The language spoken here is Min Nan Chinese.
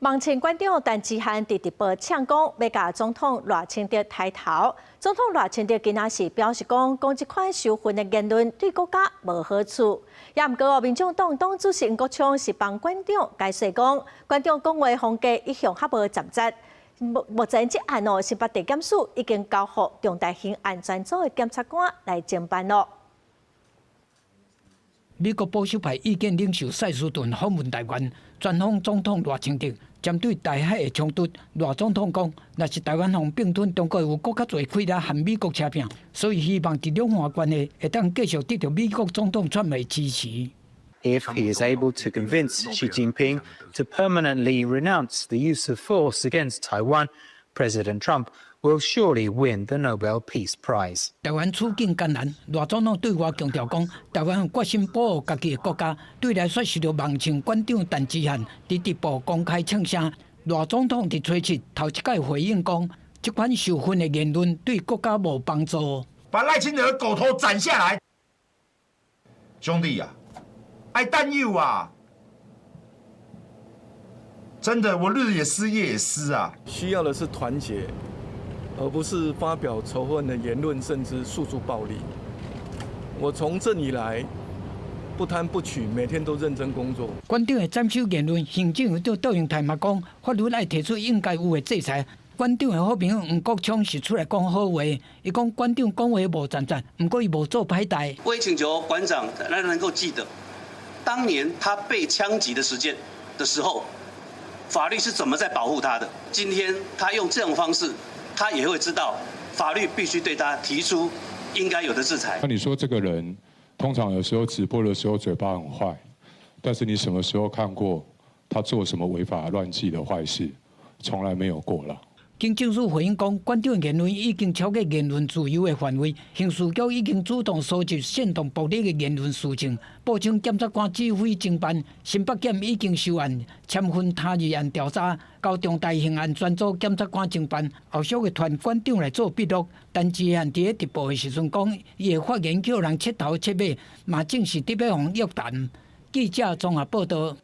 網青館長陳之漢佇直播嗆講，欲共總統賴清德刣頭。總統賴清德今仔是表示講，講這款仇恨的言論對國家無好處。也毋過，民眾黨黨主席黃國昌是幫館長解釋講，館長講話風格一向較無站節。目前這案哦，新北地檢署已經交予重大刑案專組的檢察官來偵辦囉。美國保守派意見領袖賽斯頓訪問台灣，專訪總統賴清德。針對台海的衝突，賴總統講，若是台灣予併吞，中國有閣較濟氣力和美國車拚，所以希望佇兩岸關係會當繼續得到美國總統川普的支持。 If he is able to convince Xi Jinping to permanently renounce the use of force against Taiwan, President Trump will surely win the Nobel Peace Prize. 台灣處境艱難，賴總統對外強調講，台灣有決心保護家己的國家。對內煞受著網青館長陳之漢佇直播公開嗆聲。賴總統佇初七頭一擺回應講，這款仇恨的言論對國家無幫助。把賴清德的狗頭斬下來，兄弟啊，愛擔憂啊！真的，我日也思夜也思啊。需要的是團結，而不是發表仇恨的言論，甚至訴諸暴力。我從政以來，不貪不取，每天都認真工作。館長的斬首言論，行政院長卓榮泰嘛講，法律愛提出應該有的制裁。館長的好朋友黃國昌是出來講好話，伊講館長講話無欉節，毋過伊無做歹代。我也請求館長，咱能夠記得，當年他被槍擊的時間的時候，法律是怎麼在保護他的？今天他用這種方式，他也會知道法律必須對他提出應該有的制裁。那你說這個人通常有時候直播的時候嘴巴很壞，但是你什麼時候看過他做什麼違法亂紀的壞事？從來沒有過了。警政署回應講，館長言論已經超過言論自由的範圍，刑事局已經主動收集煽動暴力的言論事證，報請檢察官指揮偵辦。新北檢已經收案，簽分他日案調查，交重大刑案專組檢察官偵辦。後續會傳館長來做筆錄。陳之漢佇咧直播的時陣講，伊的發言叫人徹頭徹尾，嘛正是佇欲予約談。記者綜合報道。